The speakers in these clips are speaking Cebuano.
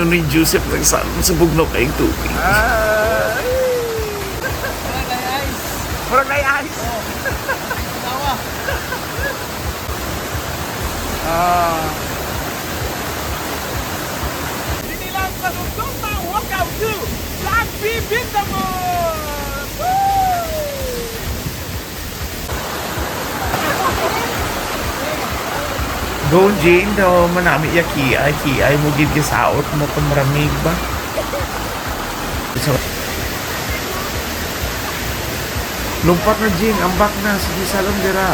Nunoy Joseph nagsalom sa bugnaw kayong tubig. Murag na ice. Ah. Dini lang sa Lugdong, welcome to Tagbibinta mo! Go, Jane, daw manami ya kiay, kiay mo gid gisaot mo kung maramig ba. So, lumpat na, Jane, ambak na, sige salom dira.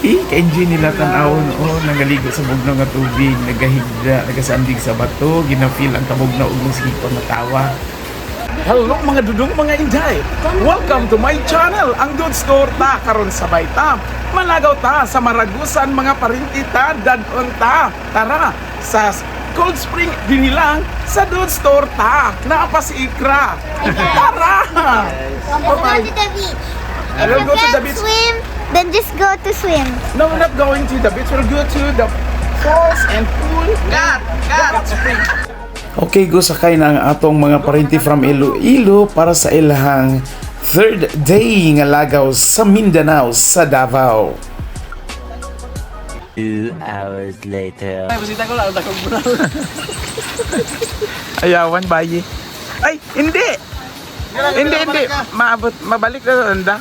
Eh, kay Jane nila tan-awon, oh, nangaligo sa bugnaw nga tubig, nagahigda, nagasandig sa bato, ginafeel ang kabugnaw ug sige pangatawa. Hello, mga dudong, mga inday! Welcome to my channel, ang Dudes Tour ta karon sabay ta. Malagaw ta sa Maragusan, mga parinti ta, dadon ta. Tara, sa Cold Spring dinilang sa Dudes Tour ta. Naa pa si Ikra. Tara! Let's go Bye-bye. to the beach. If We'll you go to the can't beach. swim, then just go to swim. No, we're not going to the beach. We'll go to the falls and pool. God, God, spring. Okay, go sakay na ang atong mga parinti from Iloilo para sa ilahang third day nga lagaw sa Mindanao sa Davao. 2 hours later. Ayawan, bayi. Ay, hindi! Hindi, hindi. Maabot, mabalik na unda.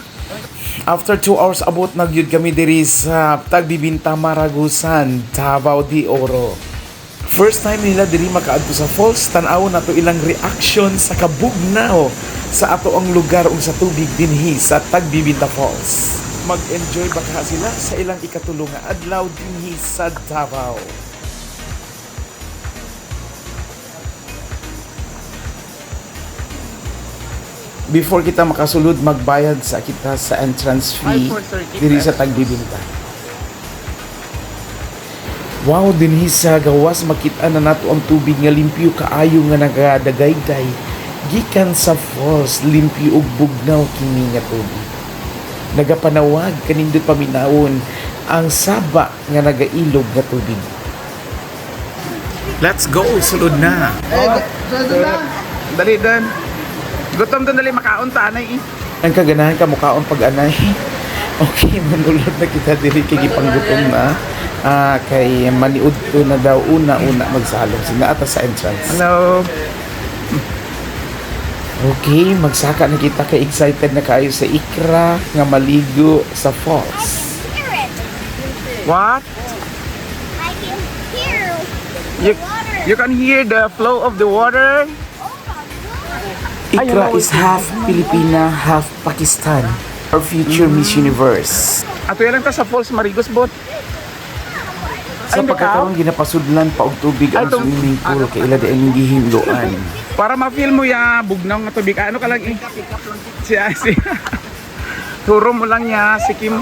After 2 hours abot na gyud kami diri sa Tagbibinta, Maragusan, Davao de Oro. First time nila diri makaadto sa falls, tan-aw na to ilang reaction sa kabugnaw sa ato ang lugar ug sa tubig dinhi sa Tagbibinta Falls. Mag-enjoy baka sila sa ilang ikatulo nga adlaw dinhi sa Davao. Before kita makasulod, magbayad sa kita sa entrance fee Ay, 430 diri sa Tagbibinta. Wow, dinhi sa gawas makita na nato ang tubig nga limpyo kaayo nga nagadagayday gikan sa falls, limpyo ug bugnaw kini nga tubig. Nagapanawag kanindot paminawon ang saba nga nagailog nga tubig. Let's go, sulod na. Dali doon. Gutom doon, dali makaon ta anay eh. Ang kaganahan ka mukhaon pag anay. Okay, manulod na kita diri kay gipanggutom na. Ah, kay maniud to na daw una-una magsalom sila ata sa entrance. Hello. Okay, magsaka na kita kay excited na kayo sa Ikra nga maligo sa falls. Hear it. What? I can hear the You, water. you can hear the flow of the water. Oh my God. Ikra is half Filipina, half Pakistan. Her future Miss Universe. Ato yan lang ta sa falls Marigos bot. Sa Ay, hindi ka? pagkakaroon ginapasudlan pa og tubig Ay, ang swimming pool kay ila diay gihinloan. Para ma-feel mo ya bugnaw nga tubig. Ano ka lang eh. Si si. Turo mo lang ya si Kim.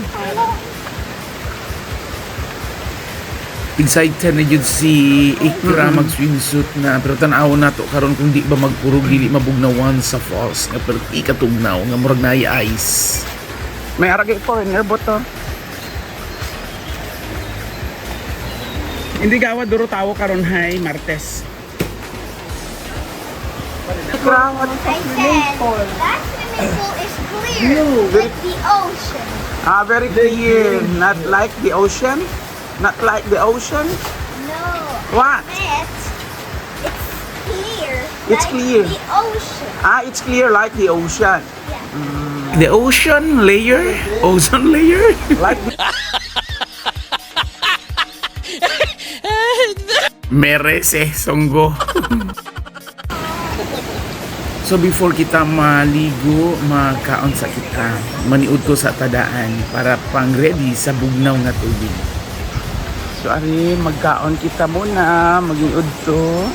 Excited na jud si Ikra mag swimsuit na, pero tan-aw na to karon kung di ba magkurog, dili mabugnawan sa falls nga pero ikatugnaw nga murag naay ice. May aragay foreigner bot to. Hindi gawa duro tawo karon hay Martes. Ikra, what? I said that swimming pool is clear, like the ocean. Ah, very clear. Not like the ocean. Not like the ocean. No. What? I bet it's clear. It's like clear. the ocean. Ah, it's clear like the ocean. Yeah. The ocean layer? Ozone layer? Like Merece, songgo. So before kita maligo, magkaon sa kita, maniud ko sa tadaan para pang ready sa bugnaw nga tubig. So ari, magkaon kita muna, maging udto.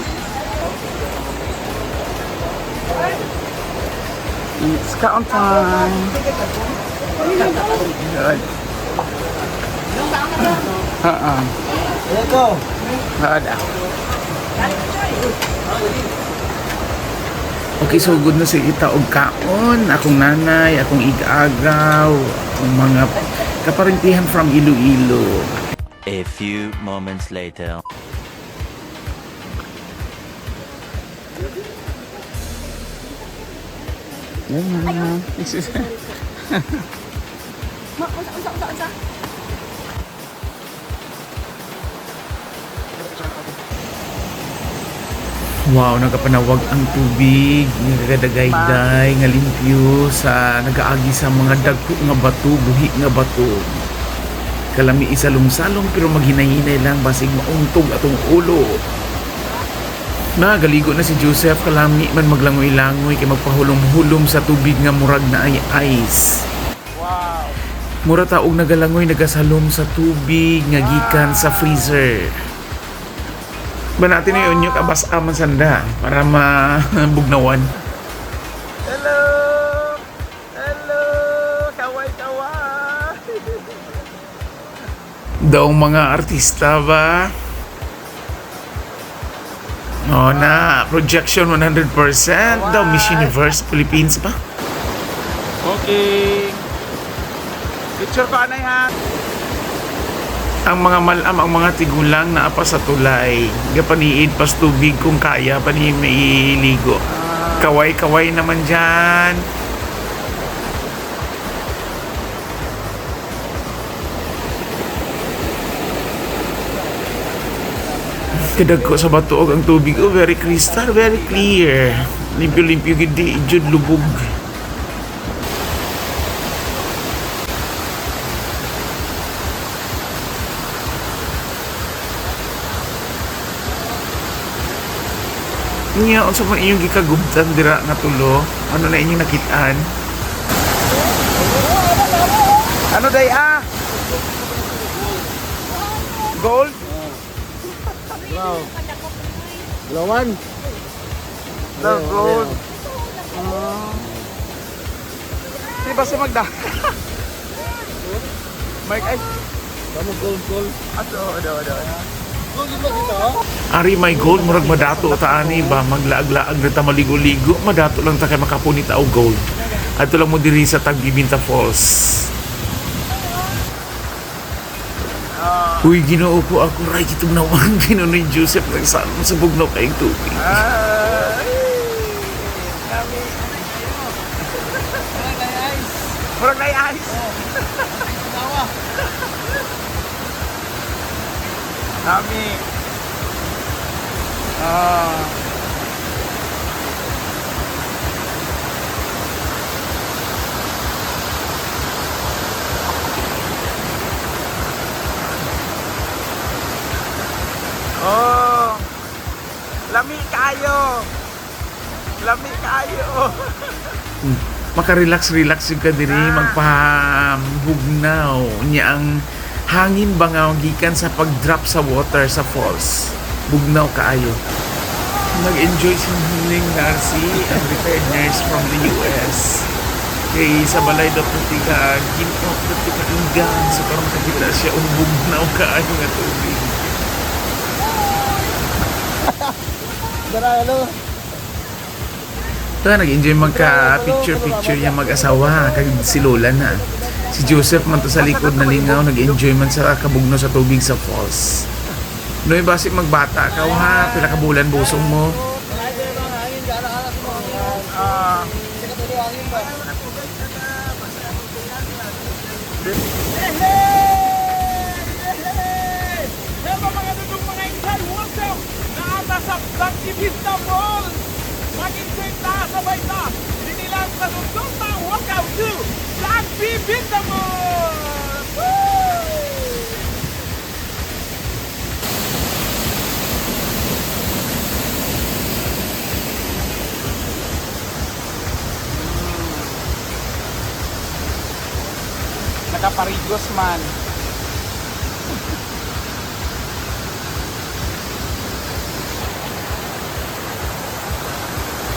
It's kaon time. Good. Oo. Good ah. Okay, so good na sa kita og kaon, akong nanay, akong igagaw, akong mga kaparintihan from Iloilo. A few moments later. Yeah. Ma, unsa, unsa, unsa, unsa? Wow, nagapanawag ang tubig, nagagadagayday, nga limpyo sa nagaagi sa mga dagko nga bato, buhi nga bato. Kalami isalong-salong pero maghinay-hinay lang basig mauntog atong ulo. Nagaligo na si Joseph, kalami man maglangoy-langoy kay magpahulom-hulom sa tubig nga murag na ay ice. Wow. Mura taog nagalangoy nagasalom sa tubig nga gikan sa freezer. Ba natin na yun yung abas aman sanda para mabugnawan. Hello! Hello! Kaway kaway! Daw mga artista ba? Oh na, projection 100% daw Miss Universe Philippines pa. Okay. Picture ko anay ha. Ang mga malam, ang mga tigulang na apa sa tulay. Gapaniid pas tubig kung kaya, pani mailigo. Kaway-kaway naman dyan. Kadagko sa batuog ang tubig. Oh, very crystal, very clear. Limpyo-limpyo gid di jud lubog. Nya unsa man inyong gikagubtan dira nga tulo? Ano na inyong nakitaan? Ano day ah? Gold? Wow. Lawan. The gold. Ah. Di ba siya magda? Mike ay. Kamu gold gold. Ato, do do. Gold ba dito? Ari my gold murag madato ta ani ba maglaag-laag na ta maligo-ligo madato lang ta kay makapunit og gold. Adto lang mo diri sa Tagbibinta Falls. Uy, Ginoo ko ako ray kitong nawang Ginoo ni Joseph nagsalom sa bugnaw kay tubig. Ay. Nami. Murag na ice. Nami. Ah. Oh. Lami kayo. Lami kayo. Makarelax-relax yung ka diri, magpahugnaw niya ang hangin ba nga gikan sa pag-drop sa water sa falls. Bugnaw kaayo. Nag-enjoy si Ning Narcy, ang retired nurse from the US. Kay sa balay daw puti ka, ginoo puti ka inggan. So parang makakita siya, og bugnaw kaayo nga tubig. Dara hello. Ito, nag-enjoy magka-picture-picture niya mag-asawa, kag si Lola na. Si Joseph man to sa likod na lingaw, nag-enjoy man sa kabugno sa tubig sa falls. Noy, basig magbata ka, ha? Pila ka bulan busong mo. Ah. Hello mga dudong mga insan! Welcome! Naata sa Tagbibinta Falls! Mag-enjoy ta, sabay ta! Dinilang sa dudong ta! Welcome to Tagbibinta Falls! Woo! Nakaparigos man.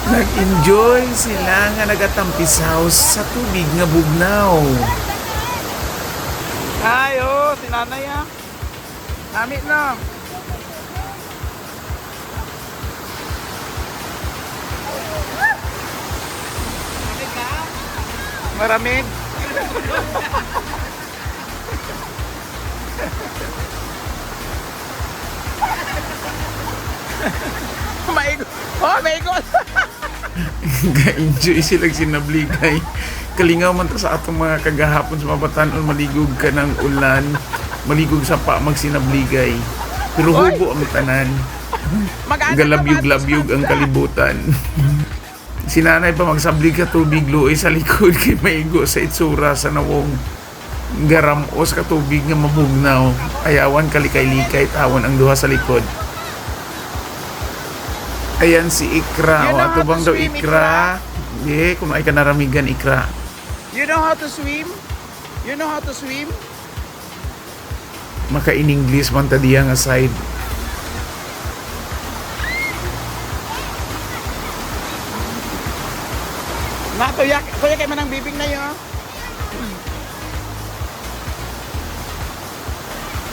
Nag-enjoy sila nga nagatampisaw sa tubig nga bugnaw. Ay, oh, si nanay ah. Nami na. Maramig. Maigo. Oh, maigo. Ga-enjoy sila sinabligay. Kalingaw man ta sa atong mga kagahapon sa mabatanon, maligog ka ng ulan, maligog sa pa magsinabligay. Pero hubo ang tanan. Galabyog-labyog ang kalibutan. Si nanay pa magsablig ka tubig luoy sa likod kay maigo sa itsura sa nawong. Garamos ka tubig nga mabugnaw. Ayawan kalikay-likay tawon ang duha sa likod. Ayan si Ikra. You O know ato how to bang daw swim, Ikra? Eh, kung ay ka naramigan Ikra. You know how to swim? You know how to swim? Maka in English man ta diya nga side. Na, tuya, tuya kay manang bibing na yun.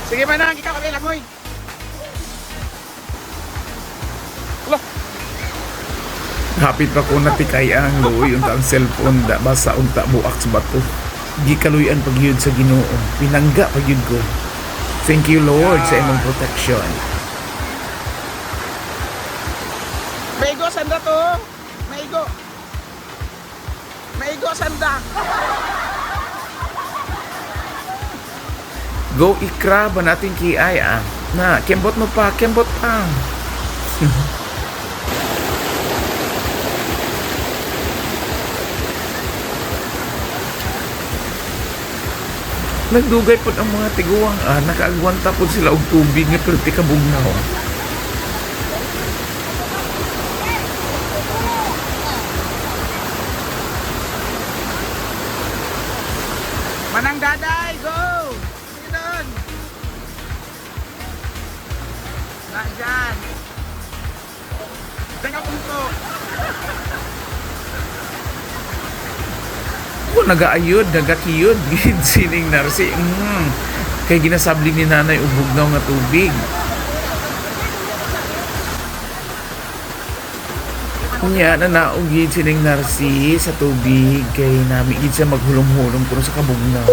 Sige manang, ikaw kami langoy. Lah, Hapit pa ko natikay ang luoy unta ang cellphone da basa unta buak sa bato. Gikaluy-an pagyud sa Ginoo. Pinangga pagyud ko. Thank you Lord sa imong protection. Maigo sanda to. Maigo. Maigo sanda. Go Ikra ba natin kiay ah. Na, kembot mo pa, kembot pa. Nagdugay pod ang mga tiguang ah, nakaagwanta pod sila og tubig nga perti ka bugnaw. Manang daday, go! Sige doon. Na, dyan. Diyan ka punto. O nagaayod, nagakiyod, gid sining narsi. Kay ginasabli ni nanay og bugnaw nga tubig. Unya nanaog gid sining narsi sa tubig kay nami gid siya maghulom-hulom kuno sa kabugnaw.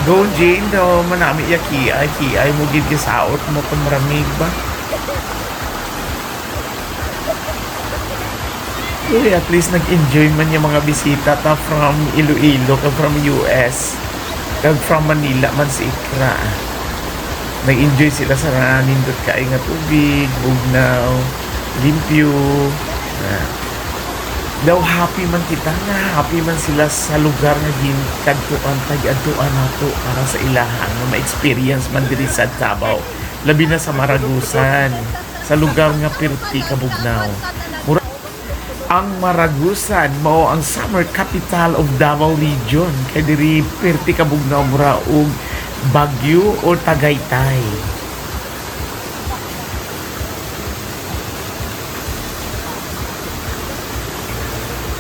Go Jane daw manami ya kiay kiay mo gid gisaot mo kung maramig ba. Uy, at least nag-enjoy man yung mga bisita ta from Iloilo, kag from US, kag from Manila man si Ikra. Nag-enjoy sila sa nindot kaay nga tubig, bugnaw, limpyo. Na. Daw happy man kita nga happy man sila sa lugar nga ginkadtuan tag-adtuan nato para sa ilahan nga ma-experience man diri sa Davao. Labi na sa Maragusan, sa lugar nga pirti kabugnaw. Mura ang Maragusan mao ang summer capital of Davao Region kay diri perti kabugnaw mura og Baguio or Tagaytay.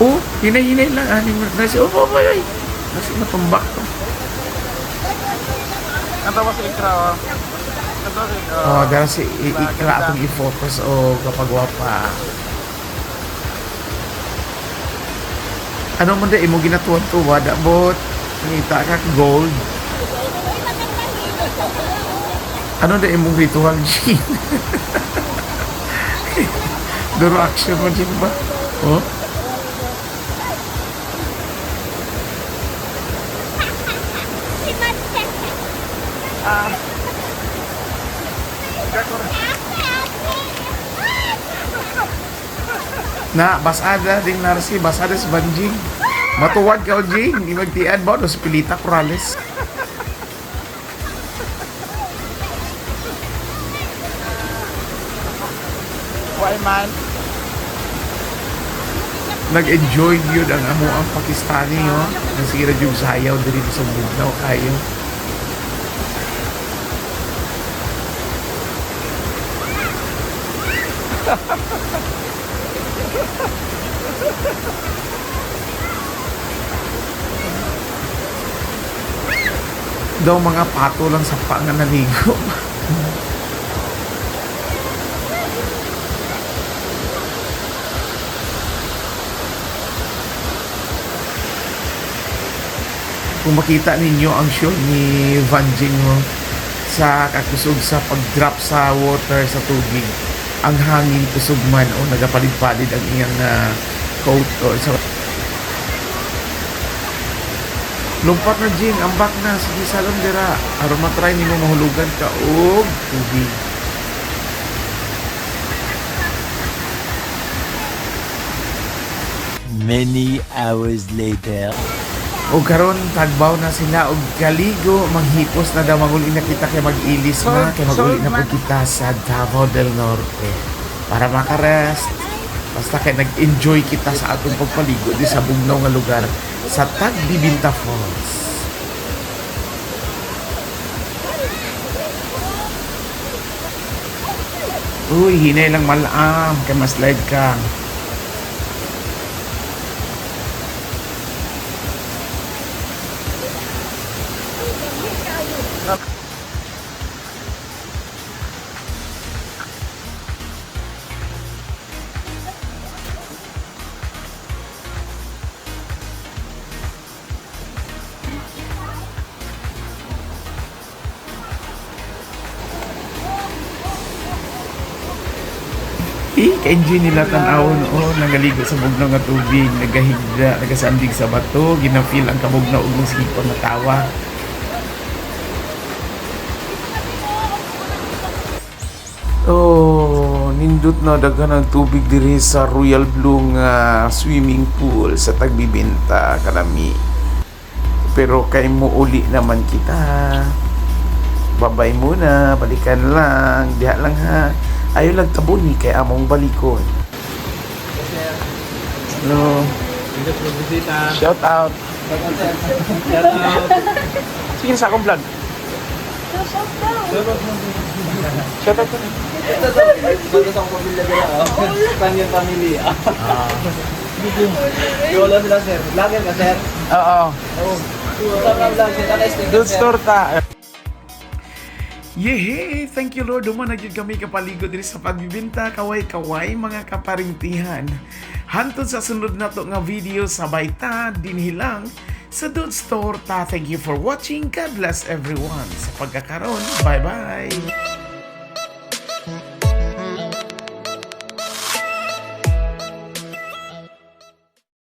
Oh, hinay-hinay lang ani mo na si oh, oh, ay, ay. Nasi matumbak to. Natawa si Ikra, oh. Natawa si Ikra. Oh, dara si Ikra atong i-focus o kapagwapa. Ano man da imo ginatuwa-tuwa da bot ngita ka gold. Ano da imong ritual Jean? Duro action mo Jean ba? Oh? Na, basada ding narsi, basada si Banjing. Matuwad ka o Jing, imagtian ba? Dos Pilita Corrales. Why man? Nag-enjoy yun ang amo ang Pakistani, oh. Nasira yung sayaw diri sa bugnaw kayo. Daw mga pato lang sa paa nga naligo. Kung makita ninyo ang show ni Van Jing oh, sa kakusog sa pag-drop sa water, sa tubig. Ang hangin kusog man o nagapalid-palid ang iyang coat o sa. Lumpat na, Jing, ambak na, sige salon dira. Aron matry nimo mahulugan ka og tubig. Many hours later. O karon tagbaw na sila og kaligo, manghipos na daw, manguli na kita kay mag-ilis na kay maguli na pud kita sa Davao del Norte para makarest. Basta kay nag-enjoy kita sa atong pagpaligo di sa bugnaw nga lugar sa Tagbibinta Falls. Uy, hinay lang malam kay mas-slide ka. Eh, ka-enjoy nila tan-awon noon, nagaligo sa bugnaw nga tubig, nagahigda, nagasandig sa bato, gina-feel ang kabugnaw ug sige pa matawa. Oh, nindot na daghan ang tubig diri sa Royal Blue nga swimming pool sa Tagbibinta, kalami. Pero kay mo uli naman kita. Babay muna, balikan lang, diha lang ha. Ayaw lang tabuni kay among balikon. Hello. Shout out. Sige sa akong vlog. Shout out. Ito sa akong pamilya nila. Kanyang pamilya. Wala sila, sir. Vlogger ka, sir. Oo. Sa mga vlog, sir. Naka-sticker, Good sir. store ta. Yehey! Thank you, Lord. Duman na gyud kami kapaligo diri sa pagbibinta. Kaway-kaway mga kaparintihan. Hantod sa sunod na to nga video, sabay ta dinhi lang sa Dude Store ta. Thank you for watching. God bless everyone. Sa pagkakaroon. Bye-bye!